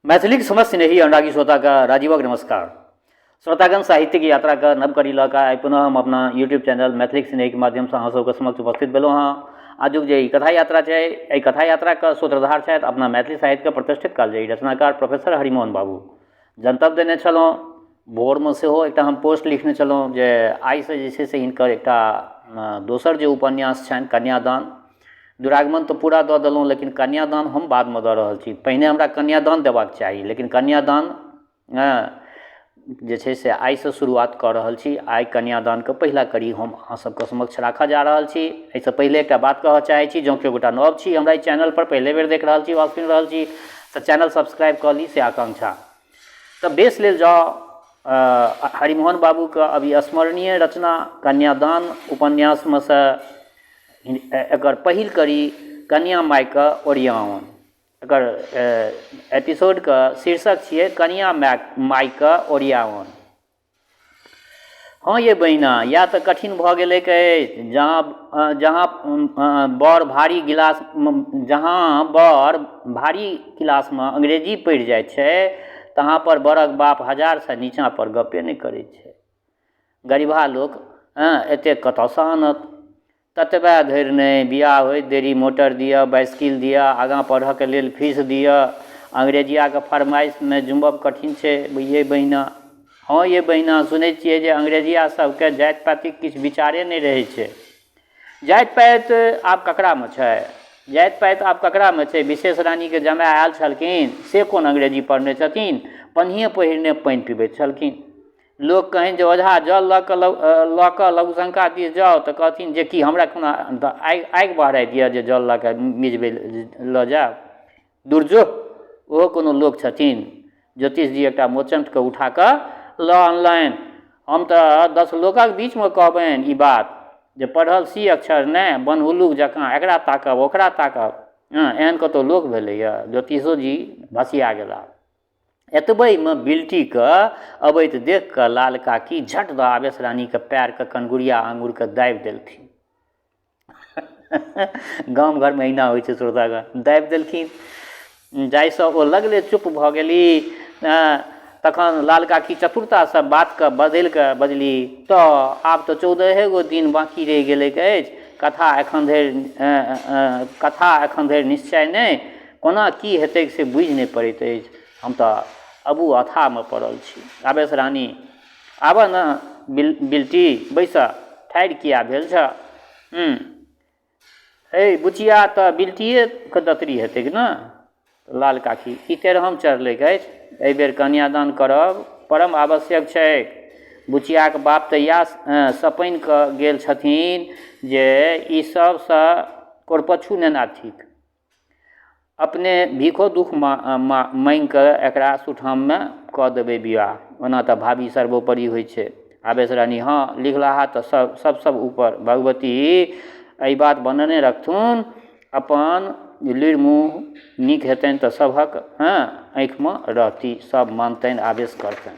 मैथिलीक समस्त स्नेही अनुरागी श्रोताके राजीवक नमस्कार। श्रोतागण, साहित्यिक यात्राके नव कड़ी लऽ कऽ आइ पुनः हम अपना यूट्यूब चैनल मैथिलीक स्नेहीके माध्यमसँ अहाँ सबके समक्ष उपस्थित भेलहुँ हँ। आजुक जे ई कथा यात्रा छै, एहि कथा यात्राके सूत्रधार छथि अपना मैथिली साहित्यके प्रतिष्ठित कालजयी रचनाकार प्रोफेसर हरिमोहन बाबू। जनतब देने छलहुँ, भोरमे सेहो एकटा हम पोस्ट लिखने छलहुँ जे आइसँ जे छै से हिनकर एकटा दोसर जे उपन्यास छनि कन्यादान, दुरागमन तऽ पूरा दऽ देलहुँ लेकिन कन्यादान हम बादमे दऽ रहल छी। पहिने हमरा कन्यादान देबाक चाही, लेकिन कन्यादान जे छै से आइसँ शुरुआत कऽ रहल छी। आइ कन्यादानके पहिला कड़ी हम अहाँ सबके समक्ष राखऽ जा रहल छी। एहिसँ पहिले एकटा बात कहऽ चाहै छी, जँ केओ गोटा नव छी, हमरा एहि चैनलपर पहिले बेर देख रहल छी वा सुनि रहल छी, तऽ चैनल सब्सक्राइब कऽ ली, से आकांक्षा। तऽ बेस लेल जाउ हरिमोहन बाबूके अविस्मरणीय रचना कन्यादान उपन्यासमे सँ एकर पहिल कड़ी कनिआँ मायके ओरियाओन। एकर एपिसोडके शीर्षक छियै कनिआँ मायके ओरियाओन। हँ यै बहिना, इएह तऽ कठिन भऽ गेलैक अछि। जहाँ जहाँ बड़ भारी गिलास जहाँ बड़ भारी किलासमे अंग्रेजी पढ़ि जाइ छै तहाँपर बड़क बाप हजारसँ नीचाँपर गप्पे नहि करै छै। गरिबहा लोक हँ एतेक कतऽसँ आनत? ततबे धरि नहि, बिआह होइत देरी मोटर दिअ, बाइसिकिल दिअ, आगाँ पढ़ऽके लेल फीस दिअ। अंग्रेजियाके फरमाइशमे जुमब कठिन छै यै बहिना। हँ यै बहिना, सुनै छियै जे अंग्रेजिया सबके जाति पातिक किछु विचारे नहि रहै छै। जाति पाति आब ककरामे छै? जाति पाति आब ककरामे छै? विशेष रानीके जमाए आएल छलखिन, से कोन अंग्रेजी पढ़ने छथिन? पन्निए पहिरने पानि पिबैत छलखिन। लोक कहनि जे ओझा जल लऽ कऽ लऽ कऽ लघुशङ्का दिस जाउ, तऽ कहथिन जे की हमरा कोनो आगि आगि बहराइत यऽ जे जल लऽ कऽ मिझबै लऽ जायब? दुरजो, ओहो कोनो लोक छथिन? ज्योतिषजी एकटा मोचण्ठके उठा कऽ लऽ अनलनि। हम तऽ दस लोकक बीचमे कहबनि ई बात जे पढ़ल सी अक्षर नहि, बनहुलुक जकाँ एकरा ताकब ओकरा ताकब, हँ एहन कतहु लोक भेलैए? ज्योतिषोजी भसिया गेलाह। एतबहिमे बिलटीके अबैत देखि कऽ लाल काकी झट दऽ आवेश रानीके पएरके कनगुरिया आङ्गुरके दाबि देलखिन। गाम घरमे अहिना होइ छै श्रोतागण। दाबि देलखिन जाहिसँ ओ लगले चुप भऽ गेली। तखन लाल काकी चतुरतासँ बातके बदलि कऽ बजली, तऽ आब तऽ 14 गो दिन बाँकी रहि गेलैक अछि, कथा एखन धरि कथा एखन धरि निश्चय नहि, कोना की हेतैक से बुझि नहि पड़ैत अछि। हम तऽ अबू अथाहमे पड़ल छी। आवेश रानी, आबऽ ने बिलटी, बैसऽ, ठाढ़ि किए भेल छऽ? हे बुचिया, तऽ बिलटिएके दतरी हेतैक ने? लाल काकी, ई तेरहम चढ़लैक अछि। एहिबेर कन्यादान करब परम आवश्यक छैक। बुचियाक बाप तऽ इएह सपनि कऽ गेल छथिन जे ई सभसँ कोरपच्छू नेना थिक। अपने भीखो दुख माँगिकऽ एकरा सुठाममे कऽ देबै बिआह। ओना तऽ भाभी सर्वोपरि होइ छै। आवेश रानी, हँ, लिखलाहा तऽ सब सबसँ ऊपर। भगवती एहि बात बनने रखथुन। अपन लुरि मुँह नीक हेतनि तऽ सभक हँ आँखिमे रहती, सब मानतनि, आवेश करतनि।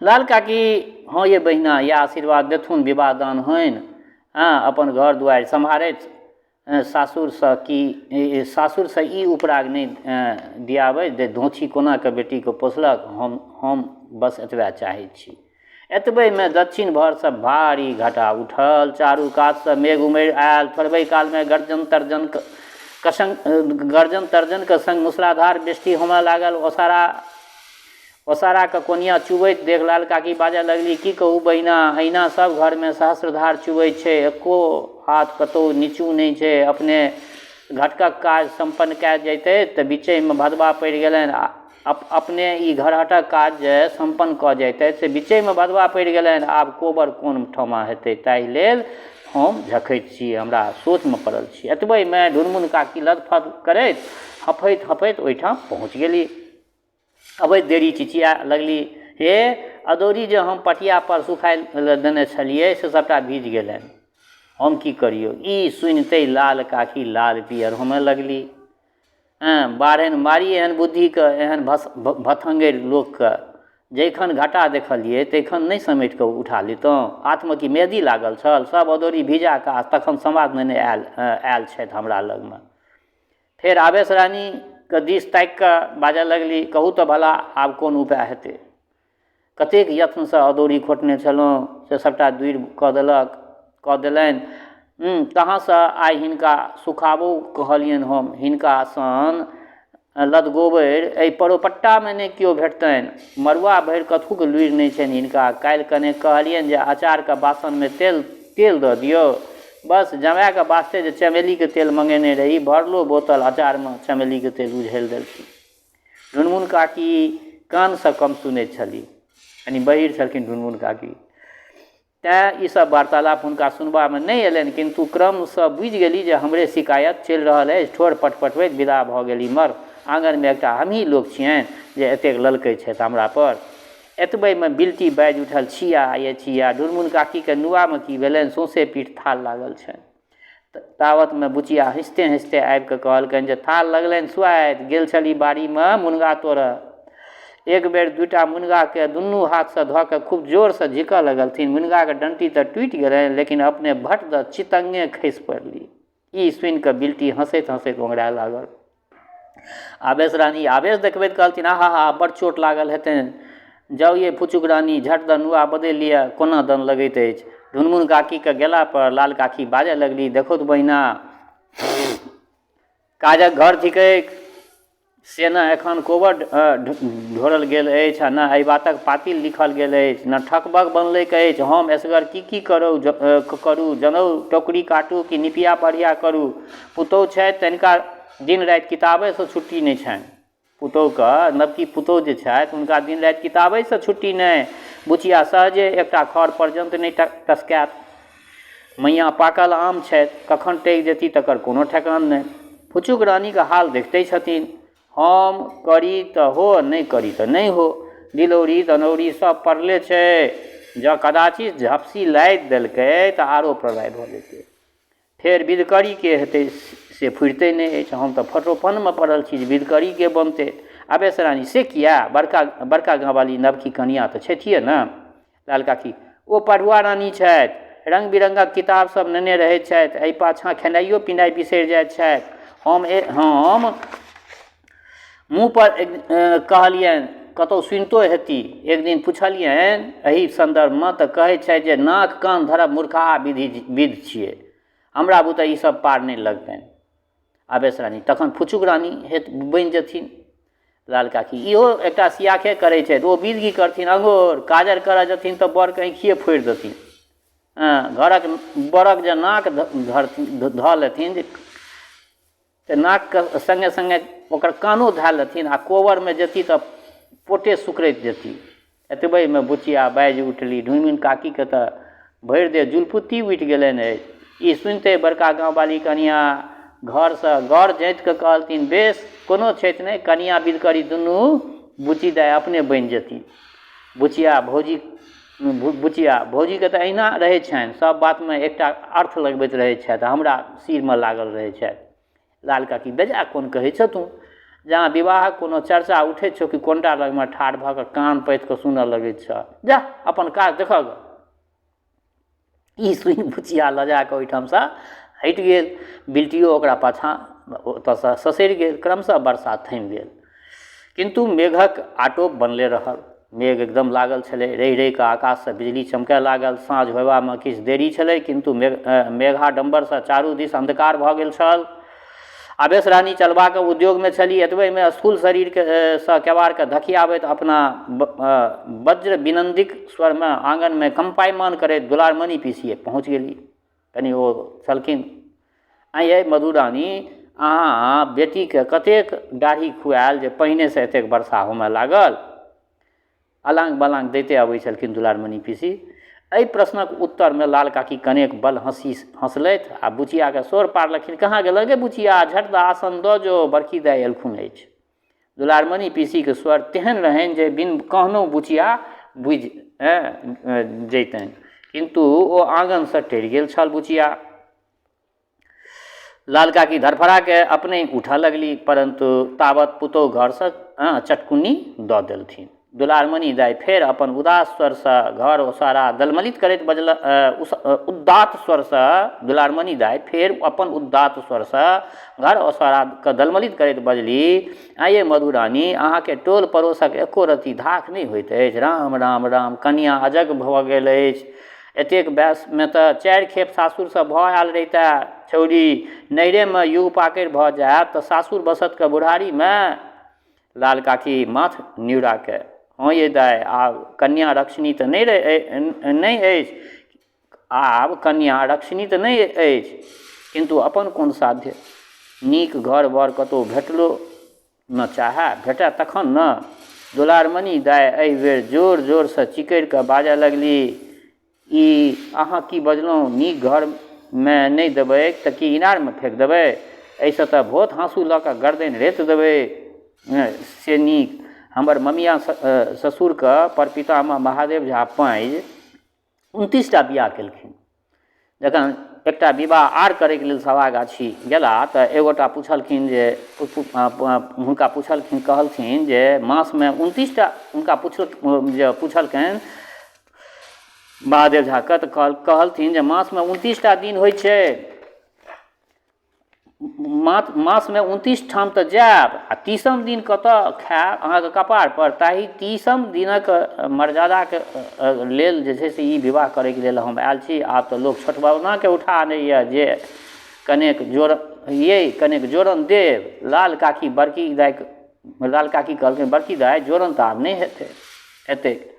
लाल काकी, हँ यै बहिना, इएह आशीर्वाद देथुन, विवाह दान होइन, हँ अपन घर दुआरि सम्हारथि। सासुरसँ की सासुरसँ ई उपराग नहि दियाबै जे धोछी कोनाकऽ बेटीके पोसलक। हम बस एतबे चाहै छी। एतबेमे दक्षिण भरसँ भारी घटा उठल, चारू कातसँ मेघ उमड़ि आयल। थोड़बे कालमे गर्जन तर्जन कसंग गर्जन तर्जनके संग मूसलाधार वृष्टि होमय लागल। ओसाराके कोनिया चुबैत देख लाल काकी बाजऽ लगली, की कहू बहिना, अहिना सब घरमे सहस्रधार चुबै छै, एक्को हाथ कतहु नीचू नहि छै। अपने घटकक काज सम्पन्न कए जैतथि तऽ बिच्चेमे भदवा पड़ि गेलनि। अपने ई घरहटक काज जे सम्पन्न कऽ जैतथि से बिच्चेमे भदवा पड़ि गेलनि। आब कोबर कोन ठमा हेतै ताहि लेल हम झखैत छी, हमरा सोचमे पड़ल छी। एतबहिमे ढुनमुन काकी लदफद करैत हँफैत हँफैत ओहिठाम पहुँच गेली। अबैत देरी चिचिया लगली, हे, अदौरी जे हम पटियापर सुखाय लए देने छलियै से सभटा भीज गेलनि, हम की करियौ? ई सुनिते लाल काकी लाल पियर होमय लगली। हँ, बाढ़नि मारी एहन बुद्धिके, एहन भथङ्गरि लोकके। जैखन घटा देखलियै तैखन नहि समेट कऽ उठा लितहुँ? हाथमे की मेहदी लागल छल? सभ अदौरी भिजा कऽ आ तखन समाद नेने आयल छथि हमरा लगमे। फेर आवेश रानीके के दिस ताकि कऽ बाजऽ लगली, कहू तऽ भला आब कोन उपाय हेतै? कतेक यत्नसँ अदौरी खोँटने छलहुँ से सभटा दूरि कऽ देलक, कऽ देलनि। कहाँसँ आइ हिनका सुखाबो कहलियनि हम। हिनका सन लदगोबरि एहि परोपट्टामे नहि केओ भेटतनि। मड़ुआ भरि कथूक लूरि नहि छनि हिनका। काल्हि कने कहलियनि जे अचारके बासनमे तेल तेल दऽ दियौ। बस जमायके वास्ते जे चमेलीके तेल मङ्गेने रही, भरलो बोतल अचारमे चमेलीके तेल उझलि देलखिन। ढुनमुन काकी कानसँ कम सुनैत छली, कनि बहीर छलखिन ढुनमुन काकी, तैँ ईसभ वार्तालाप हुनका सुनबामे नहि अयलनि, किन्तु क्रमसँ बुझि गेली जे हमरे शिकायत चलि रहल अछि। ठोर पटपटबैत विदा भऽ गेली। मर, आङनमे एकटा हमही लोक छियनि जे एतेक ललकै छथि हमरापर। एतबहिमे बिलटी बाजि उठल, छिया ये छिया, ढुनमुन काकीके नुआमे की भेलनि, सौँसे पीठ थाल लागल छनि। तावतमे बुचिया हँसिते हँसिते आबि कऽ कहलकनि जे थाल लगलनि सुआइत, गेल छली बाड़ीमे मुनगा तोड़ऽ। एक बेर दूटा मुनगाके दुनू हाथसँ धऽ कऽ खूब जोरसँ झिकऽ लगलथिन। मुनगाके डण्टी तऽ टूटि गेलनि, लेकिन अपने भट दऽ चितङ्गे खसि पड़ली। ई सुनि कऽ बिलटी हँसैत हँसैत ओंघराय लागल। आवेश रानी आवेश देखबैत कहलथिन, आहा हा, बड़ चोट लागल हेतनि। जाउ ये फुचुक रानी, झट दऽ नुआ बदलि लिअ, कोना दन लगैत अछि। ढुनमुन काकीके गेलापर लाल काकी बाजऽ लगली, देखौथ बहिना, काजक घर थिकैक से ने एखन कोबर ढोरल गेल अछि आ ने एहि बातक पातिल लिखल गेल अछि, ने ठकबक बनलैक अछि। हम एसगर की की करू करू जनउ टोकरी काटू कि निपिया बढ़िया करू? पुतहु छथि तनिका दिन राति किताबेसँ छुट्टी नहि छनि। पुतहुके, नवकी पुतहु जे छथि हुनका दिन राति किताबेसँ छुट्टी नहि। बुचिया सहजे एकटा खर पर्यन्त नहि टसकायत। मैयाँ पाकल आम छथि, कखन टगि जेती तकर कोनो ठेकान नहि। फुचुक रानीके हाल देखिते छथिन। हम करी तऽ हो, नहि करी तऽ नहि हो। दिलौरी दनौरी सब पड़ले छै। जँ कदाचित झपसी लादि देलकै तऽ आरो प्रलय भऽ जेतै। फेर विधकरीके हेतै से फुरिते नहि अछि। हम तऽ फटोफनमे पड़ल छी जे विधकरीके बनतै। आवेश रानी, से किया? बड़का बड़का गाँववाली नवकी कनियाँ तऽ छथिए ने। लाल काकी, ओ पढ़ुआ रानी छथि, रङ्ग बिरङ्गक किताब सब नेने रहै छथि, एहि पाछाँ खेनाइयो पिनाइ बिसरि जाइत छथि। हम हम मुँहपर कहलियनि, कतहु सुनितो हेती। एक दिन पुछलियनि एहि सन्दर्भमे तऽ कहै छथि जे नाक कान धरब मूर्खाहा विधि विध छियै, हमरा बुते ई सब पार नहि लगतनि। आवेश रानी, तखन फुचुक रानी हेत बनि जेथिन। लाल काकी, इहो एकटा सियाखे करै छथि, ओ विध की करथिन अङ्गोर काजर करऽ जेथिन तऽ बड़के आँखिए फोड़ि देथिन। हँ, घरक बड़क जे नाक धऽ लेथिन तऽ नाकके सङ्गे सङ्गे ओकर कानो धए लेथिन आ कोबरमे जेती तऽ पोटे सुकरैत जेती। एतबहिमे बुचिया बाजि उठली, ढुनमुन काकीके तऽ भरि देह जुलपुत्ती उठि गेलनि अछि। ई सुनिते बड़का गाँववाली कनियाँ घरसँ गर जाँतिके कहलथिन, बेस, कोनो क्षति नहि, कनियाँ बिधकरी दुनू बुच्ची दाइ अपने बनि जेती। बुचिया भौजी बुचिया भौजीके तऽ अहिना रहै छनि, सब बातमे एकटा अर्थ लगबैत रहै छथि, हमरा सिरमे लागल रहै छथि। लाल काकी, बेजा कोन कहै छह तू, जहाँ विवाहक कोनो चर्चा उठै छौ कि कोनटा लगमे ठाढ़ भऽ कऽ कान पाथि कऽ सुनऽ लगैत छह, जा अपन काज देखऽ गऽ। ई सुनि बुचिया लजा कऽ ओहिठामसँ हटि गेल। बिल्टियो ओकरा पाछाँ ओतऽसँ ससरि गेल। क्रमशः वर्षा थमि गेल, किन्तु मेघक आटोप बनले रहल। मेघ एकदम लागल छलै, रहि रहि कऽ आकाशसँ बिजली चमकय लागल। साँझ होयबामे किछु देरी छलै, किन्तु मेघ मेघाडम्बरसँ चारू दिस अन्धकार भऽ गेल छल। आवेश रानी चलबाक उद्योगमे छली, एतबहिमे स्थूल शरीरके सँ केबाड़के धकियाबैत अपना वज्र विनन्दिक स्वरमे आङनमे कम्पायमान करैत दुलारमणि पीसिए पहुँच गेली। कनि ओ छलखिन, आँय यै मधुरानी, अहाँ बेटीके कतेक दाढ़ी खुआएल जे पहिनेसँ एतेक वर्षा होमय लागल? अलांग बलांग दैते अबै छलखिन दुलारमणि पीसी। एहि प्रश्नक उत्तरमे लाल काकी कनेक बल हँसी हँसलथि आ बुचियाके सोर पारलखिन, कहाँ गेलह गे बुचिया, झट दऽ आसन दऽ जो, बड़की दाइ एलखुन अछि। दुलारमणि पीसीके स्वर तेहन रहनि जे बिन कहनहुँ बुचिया बुझि जैतनि, किन्तु ओ आँगनसँ टरि गेल छल बुचिया। लाल काकी धड़फड़ाके अपने उठऽ लगली, परन्तु तावत पुतोहु घरसँ चटकुन्नी दऽ देलथिन। दुलारमनि दाइ फेर अपन उदास स्वरसँ घर ओसारा दलमलित करैत बजल उदात्त स्वरसँ दुलारमनि दाइ फेर अपन उदात्त स्वरसँ घर ओसाराके दलमलित करैत बजली, आँय यै मधुरानी, अहाँके टोल पड़ोसक एको रत्ती धाख नहि होइत अछि? राम राम राम, कनियाँ अजग भऽ गेल अछि। एतेक बएसमे तऽ चारि खेप सासुरसँ भऽ आएल रहितए छौड़ी। नैहरेमे युग पाकड़ि भऽ जाएत तऽ सासुर बसत के बुढ़ारीमे? लाल काकी माथ निहुरा कऽ, हँ यै दाइ, आब कन्या रक्षणी तऽ नहि नहि अछि, आब कन्या रक्षणी तऽ नहि अछि, किन्तु अपन कोन साध्य? नीक घर बर कतहु भेटलो ने चाहए, भेटए तखन ने। दुलारमनि दाइ एहि बेर जोर जोरसँ चिकरि कऽ बाजऽ लगली, ई अहाँ की बजलहुँ? नीक घरमे नहि देबैक तऽ की इनारमे फेकि देबै? एहिसँ तऽ भोथ हाँसू लऽ कऽ गरदनि रेत देबै से नीक। हमर ममिया ससुरके परपितामह महादेव झा पाँजि 29 टा बिआह केलखिन। जखन एकटा विवाह आर करैके लेल सभागाछी गेला तऽ एगोटा पुछलखिन जे हुनका पुछलखिन कहलखिन जे मासमे 29 टा हुनका जे पुछलकनि महादेव झाके तऽ कहलथिन जे मासमे 29 टा दिन होइ छै, मासमे 29 ठाम तऽ जायब आ तीसम दिन कतऽ खायब अहाँके कपारपर, ताहि तीसम दिनक मर्यादाके लेल जे छै से ई विवाह करैके लेल हम आयल छी। आब तऽ लोक छोटबौनाके उठा आनैए जे कनेक जोड़ यै कनेक जोड़न देब। लाल काकी बड़की दाइके लाल काकी कहलखिन बड़की दाइ जोड़न तऽ आब नहि हेतै एतेक।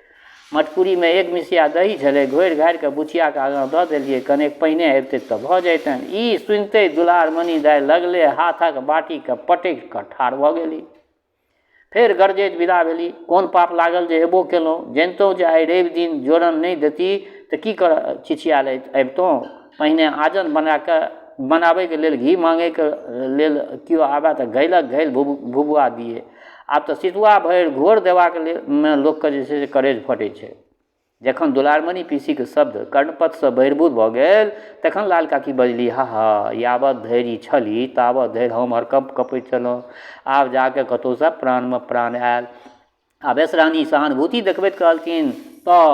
मटकुरीमे एक मिसिया दही छलै, घोरि घारि कऽ बुचियाके आगाँ दऽ देलियै, कनेक पहिने अबितै तऽ भऽ जैतनि। ई सुनिते दुलारमणि दाइ लगले हाथक बाटीके पटकि कऽ ठाढ़ भऽ गेली। फेर गरजैत विदा भेली, कोन पाप लागल जे एबो केलहुँ, जनितहुँ जे आइ रवि दिन जोड़न नहि देती तऽ की करऽ चिचियाएल अबितहुँ। पहिने आजन बना कऽ बनाबैके लेल घी माँगैके लेल केओ आबए तऽ घैलक घैल भुभुआ दियै। आब तऽ सितुआ भरि घोर देबाक लेल लोकके जे छै से करेज फटै छै। जखन दुलारमणि पीसीके शब्द कर्णपथसँ बहिर्भूत भऽ गेल तखन लाल काकी बजली, हा हा, यावत धरि छली तावत धरि हम हरकम्प कँपैत छलहुँ, आब जाके कतहुसँ प्राणमे प्राण आयल। आवेश रानी सहानुभूति देखबैत कहलथिन, तऽ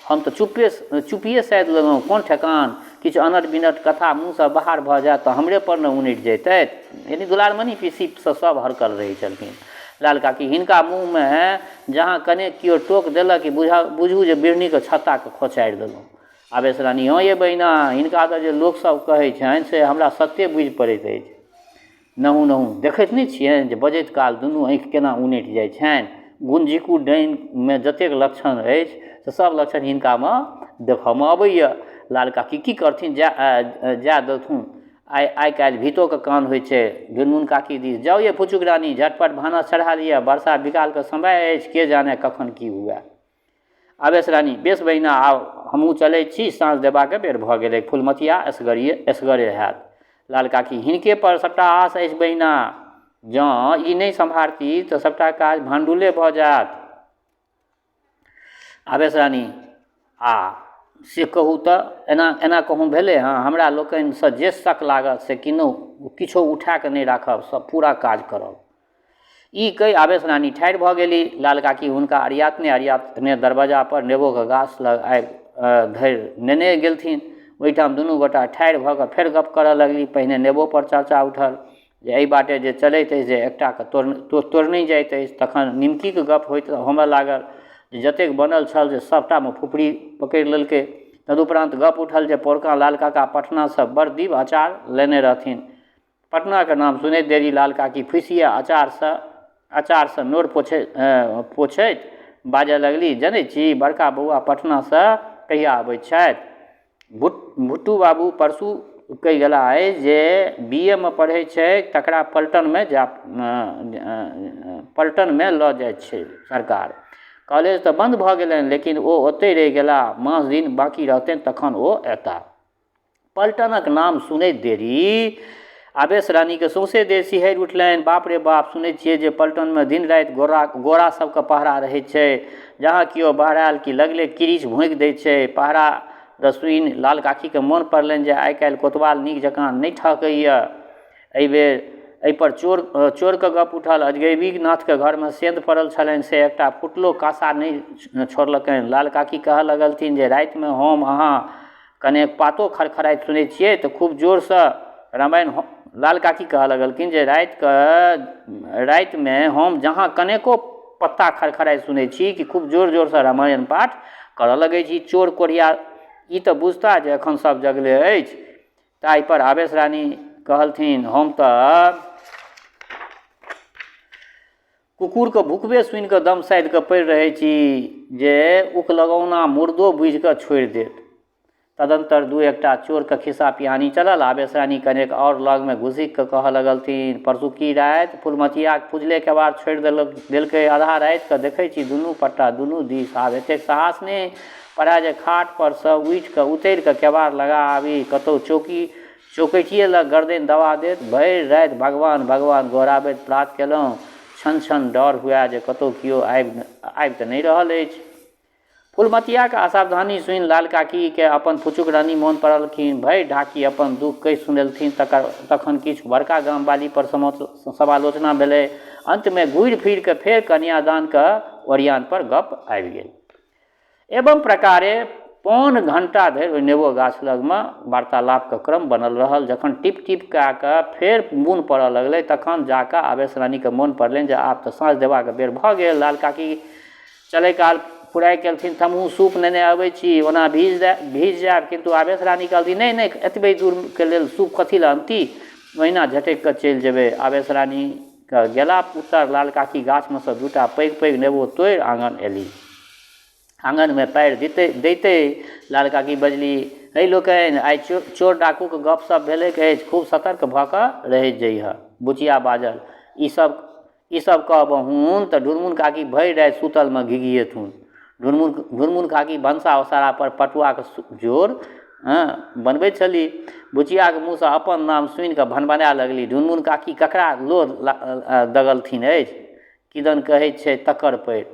हम तऽ चुप्पे चुप्पिए साधि लेलहुँ, कोन ठेकान, किछु अनट बिनट कथा मुँहसँ बाहर भऽ जायत तऽ हमरे पर ने उनटि जैतथि। यानी दुलारमणि पीसीसँ सभ हरकल रहै छलखिन। लाल काकी हिनका मुँहमे जहाँ कनेक केओ टोक देलक कि बुझा बुझू जे बिढ़नीके छत्ताके खोचारि देलहुँ। आवेश रानी, हँ यै बहिना, हिनका तऽ जे लोकसभ कहै छनि से हमरा सत्ये बुझि पड़ैत अछि। नहु नहु देखैत नहि छियनि जे बजैत काल दुनू आँखि केना उनटि जाइ छनि। गुणजिकू डाइनमे जतेक लक्षण अछि से सब लक्षण हिनकामे देखऽमे अबैए। लाल काकी की करथिन, जाय देथुन, आइ आइ काल्हि भीतोके कान होइ छै। ढुनमुन काकी दिस जाउ यै फुचुक रानी, झटपट भानस चढ़ा लिअ, वर्षा बिकालके समय अछि, के जाने कखन की हुए। आवेश रानी, बेस बहिना, आब हमहूँ चलै छी, साँझ देबाक बेर भऽ गेलै, फुलमतिया एसगरिये एसगरे हैत। लाल काकी, हिनके पर सभटा आस अछि बहिना, जँ ई नहि सम्हारती तऽ सभटा काज भाण्डुले भऽ जायत। आवेश रानी, आ से कहू तऽ एना एना कहूँ भेलै हँ? हमरा लोकनिसँ जे शक लागत से किन्नहु किछो उठा कऽ नहि राखब, सब पूरा काज करब। ई कहि आवेश रानी ठाढ़ि भऽ गेली। लाल काकी हुनका अरियातने अरियातने दरवाजापर नेबोके गाछ लग आबि धरि नेने गेलथिन। ओहिठाम दुनू गोटा ठाढ़ि भऽ कऽ फेर गप्प करऽ लगली। पहिने नेबोपर चर्चा उठल जे एहि बाटे जे चलैत अछि जे एकटाके तोड़ने जाइत अछि। तखन निमकीके गप्प होइत होमऽ लागल जे जतेक बनल छल जे सभटामे फुफरी पकड़ि लेलकै। तदुपरान्त गप्प उठल जे पौरकाँ लाल काका पटनासँ बड़ दिव्य अँचार लेने रहथिन। पटनाके नाम सुनैत देरी लाल काकी फुसिए अचारसँ अचारसँ नोर पोछैत पोछैत बाजऽ लगली, जनै छी बड़का बौआ पटनासँ कहिया अबै छथि? भुट्टू बाबू परसू कहि गेला अछि जे बी ए मे पढ़ै छै तकरा पलटनमे जा पलटनमे लऽ जाइ छै सरकार। कॉलेज तऽ बन्द भऽ गेलनि लेकिन ओ ओतहि रहि गेला, मास दिन बाँकी रहतनि तखन ओ एता। पलटनक नाम सुनैत देरी आवेश रानीके सौंसे देह सिहरि उठलनि। बाप रे बाप, सुनै छियै जे पलटनमे दिन राति गोरा गोरा सबके पहरा रहै छै। जहाँ केओ बहरायल कि लगले किरीच भोंकि दै छै। पहरा तऽ सुनि लाल काकीके मोन पड़लनि जे आइ काल्हि कोतवाल नीक जकाँ नहि ठहकैए। एहिबेर एहिपर चोर चोरके गप उठल। अजगैबीनाथके घरमे सेंध पड़ल छलनि, से एकटा फुटलो काँसा नहि छोड़लकनि। लाल काकी कहऽ लगलथिन जे रातिमे हम अहाँ कनेक पातो खड़खड़ाइत सुनै छियै तऽ खूब जोरसँ रामायण। लाल काकी कहऽ लगलखिन जे रातिके रातिमे हम जहाँ कनेको पत्ता खड़खड़ाइत सुनै छी कि खूब जोर जोरसँ रामायण पाठ करऽ लगै छी। चोर कोढ़िया ई तऽ बुझता जे एखन सब जगले अछि। ताहिपर आवेश रानी कहलथिन, हम तऽ कुकुरके भुकबे सुनिकऽ दम साधिकऽ पड़ि रहै छी जे उकलगौना मुर्दो बुझिकऽ छोड़ि देत। तदन्तर दू एकटा चोरके खिस्सा पिहानी चलल। आवेश रानी कनेक आओर लगमे घुसकिकऽ कहऽ लगलथिन, परसुकी राति फुलमतियाके फुजले केबाड़ छोड़ि देलक देलकै। आधा रातिकऽ देखै छी दुनू पट्टा दुनू दिस। आब एतेक साहस नहि पड़ए जे खाटपरसँ उठिकऽ उतरिकऽ केबाड़ लगा आबी। कतहु चौकी चौकठिए लग गरदनि दबा देत। भरि राति भगवान भगवान गोहराबैत प्रात केलहुँ। क्षण-क्षण डर हुअए जे कतहु केओ आबि आबि तऽ नहि रहल अछि। फुलमतियाक असावधानी सुनि लाल काकीकेँ अपन फुचुक रानी मोन पड़लखिन। भरि ढाकी अपन दुख कहि सुनेलथिन। तकर तखन किछु बड़का गामवालीपर समालोचना भेलै। अन्तमे घुरि फिरि कऽ फेर कन्यादानके ओरियानपर गप्प आबि गेल। एवं प्रकारे पौन घण्टा धरि ओहि नेबो गाछ लगमे वार्तालापके क्रम बनल रहल। जखन टिप टिप कए कऽ फेर बून पड़ऽ लगलै तखन जाकऽ आवेश रानीके मोन पड़लनि जे आब तऽ साँझ देबाक बेर भऽ गेल। लाल काकी चलै काल फुराइ केलथिन, थम्हू सूप नेने अबै छी, ओना भीज भीज जायब। किन्तु आवेश रानी कहलथिन, नहि नहि, एतबे दूरके लेल सूप कथी लए अनती, ओहिना झटकि कऽ चलि जेबै। आवेश रानीके गेला उत्तर लाल काकी गाछमे सँ दूटा पैघ पैघ नेबो तोड़ि आङन एली। आङनमे पाएर दिते दैते लाल काकी बजली, है लोकनि, आइ चोर डाकूके गपशप भेलैक अछि, खूब सतर्क भऽ कऽ रहैत जइहऽ। बुचिया बाजल, ई सब ई सब कहबहुन तऽ ढुनमुन काकी भरि राति सुतलमे घिघिएथुन। ढुनमुन ढुनमुन काकी भनसा ओसारापर पटुआके झोर हँ बनबै छली। बुचियाके मुँहसँ अपन नाम सुनिकऽ भनभनाए लगली, ढुनमुन काकी ककरा लोर दगलथिन अछि, किदन कहै छै तकर परि।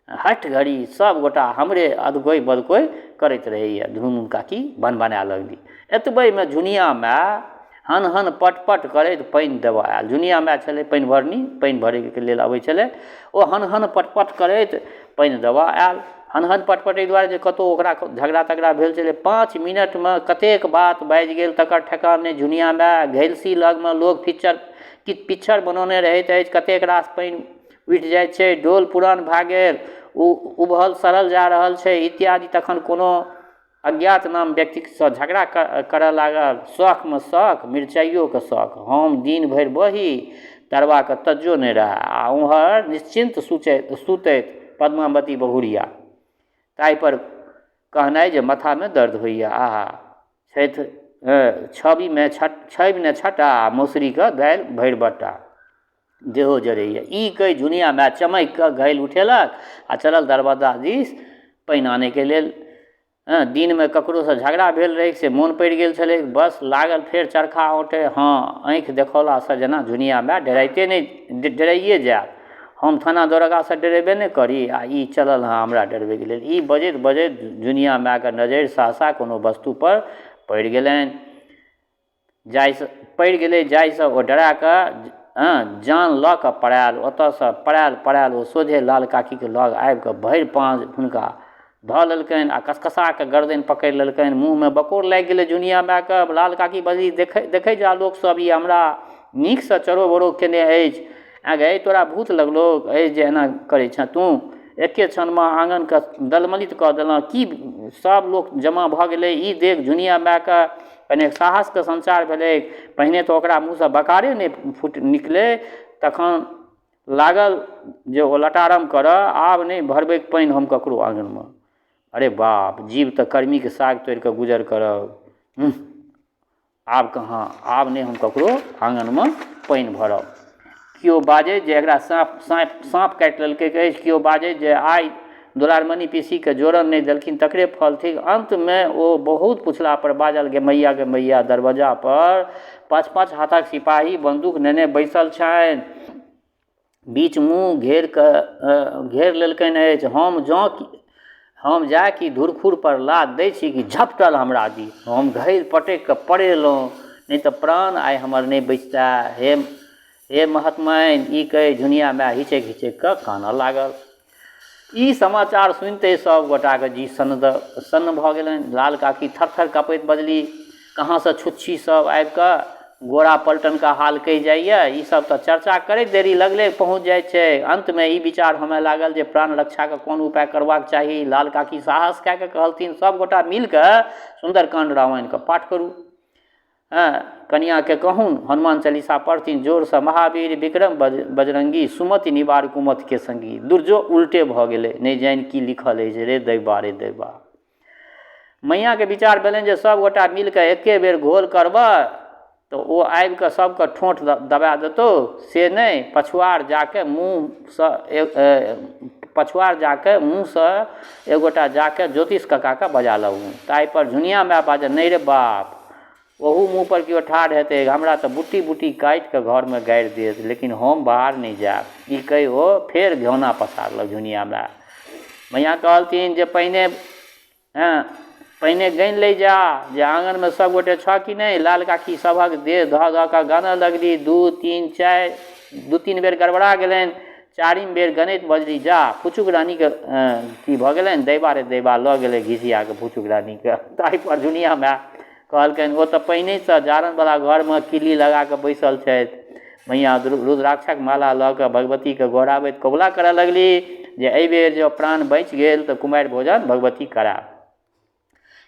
हठ घड़ी सब गोटा हमरे अदगोइ बदगोइ करैत रहैए। ढुनमुन काकी भनभनाए लगली। एतबेमे झुनिया माय हन हन पट पट करैत पानि देबऽ आयल। झुनिया माय छलै पानि भरनी, पानि भरैके लेल अबै छलै। ओ हन हन पट पट करैत पानि देबऽ आयल। हन हन पट पट एहि दुआरे जे कतहु ओकरा झगड़ा तगड़ा भेल छलै। 5 मिनटमे कतेक बात बाजि गेल तकर ठेकान नहि। झुनिया माय घैलसी लगमे लोक पिक्चर पिक्चर बनौने रहैत अछि, कतेक रास पानि उठि जाइ छै, डोल पुरान भए गेल, ओ उबहल सड़ल जा रहल छै इत्यादि। तखन कोनो अज्ञात नाम व्यक्तिसँ झगड़ा करऽ लागल। शौखमे शौख, मिरचाइयोके शौख। हम दिन भरि बही तरबाके तज्जो नहि रहए आ ओम्हर निश्चिन्त सुचैत सुतैत पद्मावती बहुरिया। ताहिपर कहनाइ जे माथामे दर्द होइए। आहा छथि छविमे छवि ने छटा आ मौसरीके दालि भरि बट्टा। देहो जरैए। ई कहि झुनिया माय चमकि कऽ घैल उठेलक आ चलल दरवज्जा दिस पानि आनैके लेल। हँ दिनमे ककरोसँ झगड़ा भेल रहै से मोन पड़ि गेल छलै। बस लागल फेर चरखा औँटै। हँ आँखि देखौलासँ जेना झुनिया माय डराइते नहि डराइए जायत। हम थाना दरोगासँ डरेबे नहि करी आ ई चलल हँ हमरा डरबैके लेल। ई बजैत बजैत झुनिया मायके नजरि सहसा कोनो वस्तुपर पड़ि गेलनि। जाहिसँ पड़ि गेलै जाहिसँ ओ डरा कऽ हँ जान लऽ कऽ पड़ायल। ओतऽसँ पड़ायल पड़ायल ओ सोझे लाल काकीके लग आबिकऽ भरि पाँज हुनका धऽ लेलकनि आ कसकसा कऽ गरदनि पकड़ि लेलकनि। मुँहमे बकोर लागि गेलै झुनिया मायके। लाल काकी बजली, देखै देखै जा लोकसभ ई हमरा नीकसँ चरो बरो केने अछि। आँय गै तोरा भूत लगलौ अछि जे एना करै छेँ तू? एके क्षणमे आङनके दलमलित कऽ देलहुँ। की सभ लोक जमा भऽ गेलै। ई देख झुनिया मायके कनेक साहसके सञ्चार भेलै। पहिने तऽ ओकरा मुँहसँ बकारे नहि फुटि निकलै, तखन लागल जे ओ लटारम करऽ, आब नहि भरबै पानि हम ककरो आङनमे। अरे बाप, जीब तऽ कर्मीके साग तोड़िकऽ गुजर करब। आब कहाँ, आब नहि हम ककरो आङनमे पानि भरब। केओ बाजै जे एकरा साँप साँप साँप काटि लेलकै अछि। केओ बाजै जे आइ दुलारमणि पीसीके जोड़न नहि देलखिन तकरे फल थिक। अन्तमे ओ बहुत पुछलापर बाजल, गे मैया गे मैया, दरबज्जापर 5-5 हाथक सिपाही बन्दूक नेने बैसल छनि, बीच मुँह घेर कऽ घेर लेलकनि अछि। हम जँ हम जा कि धुरखुरपर लात दै छी कि झपटल हमरा दिस। हम घैल पटकि कऽ पड़ेलहुँ, नहि तऽ प्राण आइ हमर नहि बचितए। हे हे महतमाइन, ई कहि झुनिया माय हिचकि हिचकि कऽ कानऽ लागल। ई समाचार सुनिते सब गोटाके जी सन्न सन्न भऽ गेलनि। लाल काकी थरथर कँपैत बजली, कहाँसँ छुच्छी सब आबिकऽ गोरा पलटनके हाल कहि जाइए? ई सब तऽ चर्चा करैत देरी लगले पहुँच जाइ छै। अन्तमे ई विचार होमय लागल जे प्राण रक्षाके कोन उपाय करबाक चाही। लाल काकी साहस कए कऽ कहलथिन, सब गोटा मिलिकऽ सुन्दरकाण्ड रामायणके पाठ करू। हँ, कनिआँके कहुन हनुमान चालीसा पढ़थिन जोरसँ, महावीर विक्रम बजरङ्गी सुमति निवार कुमतिके सङ्गी। दुर्जो उल्टे भऽ गेलै, नहि जानि की लिखल अछि रे दैबा रे दैबा। मैयाँके विचार भेलनि जे सब गोटा मिलिकऽ एके बेर घोल करबै तऽ ओ आबिकऽ सबके ठोँठ दबा देतौ, से नहि, पछुआर जाके मुँहसँ पछुआर जाके मुँहसँ एगोटा जाके ज्योतिष ककाके बजा लाबू। ताहिपर झुनिया माय बाजल, नहि रे बाप, ओहू मुँहपर केओ ठाढ़ हेतै, हमरा तऽ बुट्टी बुट्टी काटिकऽ घरमे गाड़ि देत, लेकिन हम बाहर नहि जायब। ई कहि ओ फेर घेओना पसारलक झुनिया माय। मैया कहलथिन जे पहिने हँ पहिने गनि लै जा जे आङनमे सभगोटे छह कि नहि। लाल काकी सभक देह धऽ धऽ कऽ गनऽ लगली, 2 3 4, 2-3 बेर गड़बड़ा गेलनि। चारिम बेर गनैत बजली, जा फुचुक रानीके की भऽ गेलनि, दैबा रे दैबा लऽ गेलै घिसियाके फुचुक रानीके। ताहिपर झुनिया माय कहलकनि, ओ तऽ पहिनहिसँ जारनवला घरमे किल्ली लगाकऽ बैसल छथि। मैया रुद्राक्षक माला लऽ कऽ भगवतीके गोहराबैत कबुला करऽ लगली जे एहिबेर जँ प्राण बचि गेल तऽ कुमारि भोजन भगवती करायब।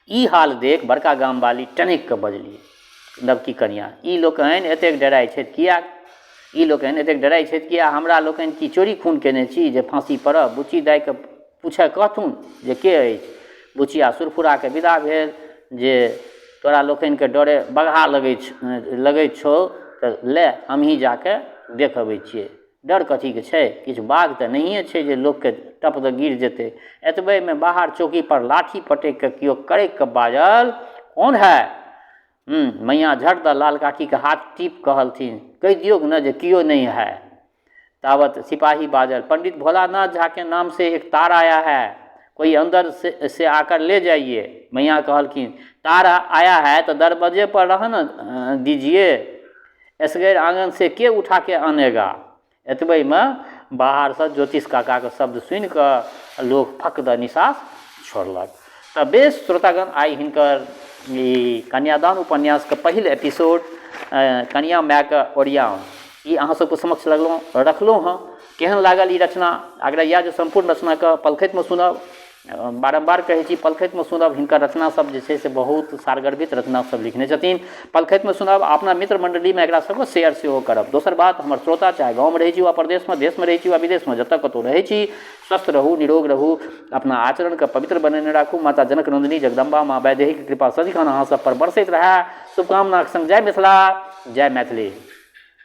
ई हाल देख बड़का गामवाली टनकि कऽ बजली, नवकी कनियाँ, ई लोकनि एतेक डराइ छथि किएक? ई लोकनि एतेक डराइ छथि किएक? हमरा लोकनि की चोरी खून केने छी जे फाँसी पड़ब? बुच्ची दाइके पूछऽ कहथुन जे के अछि? बुचिया सुरफुराके विदा भेल जे तोरा लोकनिके डरे बगहा लगै लगै छौ तऽ ले हमहीँ जाके देख अबै छियै। डर कथीके छै? किछु बाघ तऽ नहिए छै जे लोकके टप दऽ गिर जेतै। एतबेमे बाहर चौकीपर लाठी पटकि कऽ केओ कड़कि कऽ बाजल, कौन है? मैया झट दऽ लाल काकीके हाथ टीप कहलथिन, कहि दियौक ने जे केओ नहीं है। तावत सिपाही बाजल, पंडित भोलानाथ झा के नाम से एक तार आया है, कोई अंदर से आकर ले जाइए। मैया कहलखिन, तार आया है तो दरवाजे पर रह न दीजिए, एसगर आंगन से के उठा के आनेगा। एतबेमे बाहरसँ ज्योतिष काकाके शब्द सुनिकऽ लोक फक दऽ निसास छोड़लक। तऽ बेस श्रोतागण, आइ हिनकर ई कन्यादान उपन्यासके पहिल एपिसोड कनिया मायके ओरियान ई अहाँ सबके समक्ष लगलहुँ रखलहुँ हँ। केहन लागल ई रचना? आग्रह इएह जे सम्पूर्ण रचनाके पलखतिमे सुनब। बारम्बार कहै छी पलखतिमे सुनब। हिनकर रचना सब जे छै से बहुत सारगर्भित रचना सब लिखने छथिन। पलखतिमे सुनब, अपना मित्र मण्डलीमे एकरा सबके शेयर सेहो करब। दोसर बात, हमर श्रोता चाहे गाँवमे रहै छी वा परदेशमे, देशमे रहै छी वा विदेशमे, जतऽ कतहु रहै छी, स्वस्थ रहू, निरोग रहू, अपना आचरणके पवित्र बनेने राखू। माता जनक नन्दिनी जगदम्बा माँ वैदेहीके कृपा सदिखन अहाँ सब पर बरसैत रहए। शुभकामनाके संग जय मिथिला, जय मैथिली।